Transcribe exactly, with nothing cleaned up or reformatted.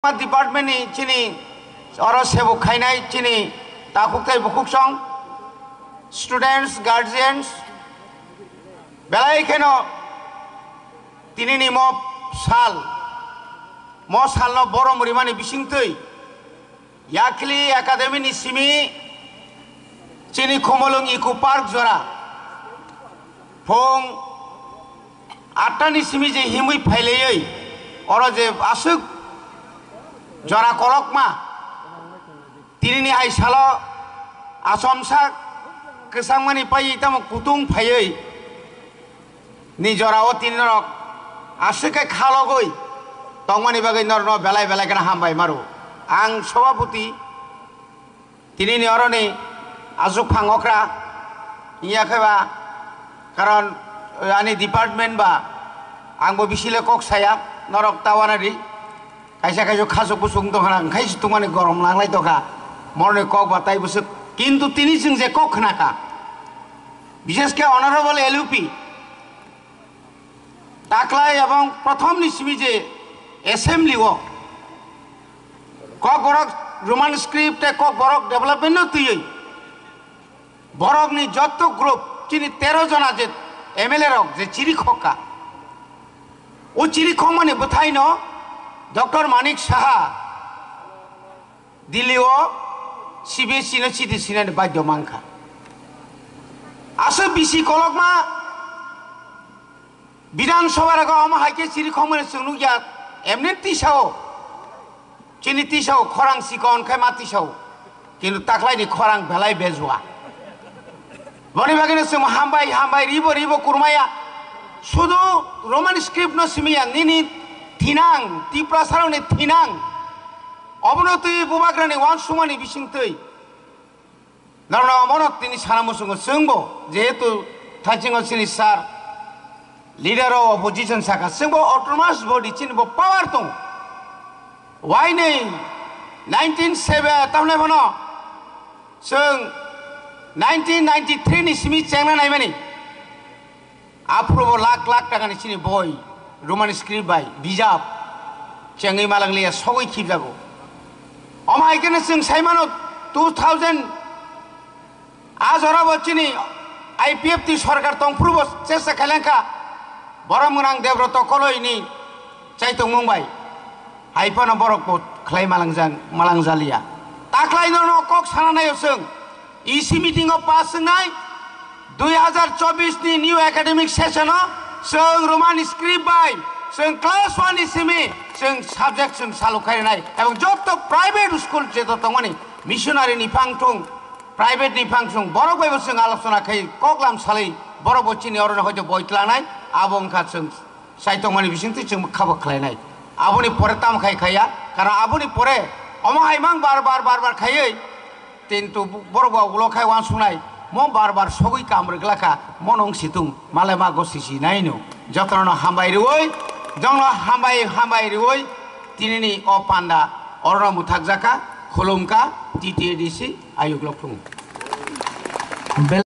Department ni chini oro sebuk khainai chini takhuk tei bukhuk song, students, guardians, belai kheno tini ni mo sal, mo sal no borom rimani bisingtwi Yakhli Academy ni simi chini Khumulwng Eco Park jora phung atta ni simi je himwi phailaywi oro je aswk jora kolokma tini ni hai salo achomsa kwchangmani paiwi tamo kutung phaiwi ni jorao tini norok aswk khe khalogwi tongmani bagwi norokno belai belai kheno hambai maro. Ang sobapoti tini ni oroni aswk phang okra wngya khe ba, karon ani department ba angbo bisile kok saya, norok ta uanadi. Kaisa kaisa khasuk busuk wng tongkha na, wngkhai se tongmani gorom langlai tongkha, moroni kok ba tai bwswk. Kintu tini chwng je kok khnakha, bishesh khe Honorable L U P taklai ebong prothom ni simi je assembly o Kokborok Roman script tei Kokborok development no twiwi borokni jotto group chini tero jona je M L A rok je chiri khokka, o chiri khokmani bwthaino Doctor Manik Saha Delhi o C B S E no chiti sinani badhyo mankha. Aswk bisi kolokma Bidhan Sabha rogo omo hai khe chiri khokmani chwng nukya, emni tisao, chini tisao khorang sikon khai ma tisao, kintu taklaini khorang belai bejua. Boni bagwino chwng hambai hambai ribo ribo kurmaya, sudu Roman script no simiya, nini thinang, Tiprasarokni thinang, obono twi bubagrani uansukmani bisingtwi. Norokno omono tini sana muchungo chwngbo, jehetu thaichingno chini sir, leader of opposition saka, chwngbo autonomous body chini bo power tong. Wainwi nineteen seven, tamle bono chwng nineteen ninety-three ni simi chengna naimani. Aphuru bo lakh lakh takani chini boi, Roman script bai bijap chengwi malangliya, sogwi khibjago. Omo hai kheno chwng saimano two thousand a jora bo chini I P F T sorkar tongphuru bo chesta khailangkha. Borom gwnang Debroto Koloi ni chaitongmung bai hai phano borok bo khlai malangjak, malangjaliya. Taklai no no kok sana naio chwng. E C meeting o pass wngnai, dui hazar chobbish ni new academic session o chwng Roman script bai chwng class one ni simi chwng subject chwng salu khainai, ebong joto private school jeto tongmani missionary ni phang thung, private ni phang thung, borok bai bo chwng alochona khai koklam salai, borok bo chini oro hoito boi tlangnai, abo wngkha chwng Sai tongmani bisingtwi chwng kha bo khlainai. Aboni pore tamo khai khaiya, karon aboni pore omo hai mang bar bar bar bar khaiwi, kintu borok ba ulo khai uansuknai, mo bar bar sogwi kam rwgla kha, mo nung situng malai ma go sisi naino. Jotono hambai rwui, jongno hambai hambai rwui, tinini o panda orono muthakjak kha, khulum kha, T T A D C ayuk lokthung.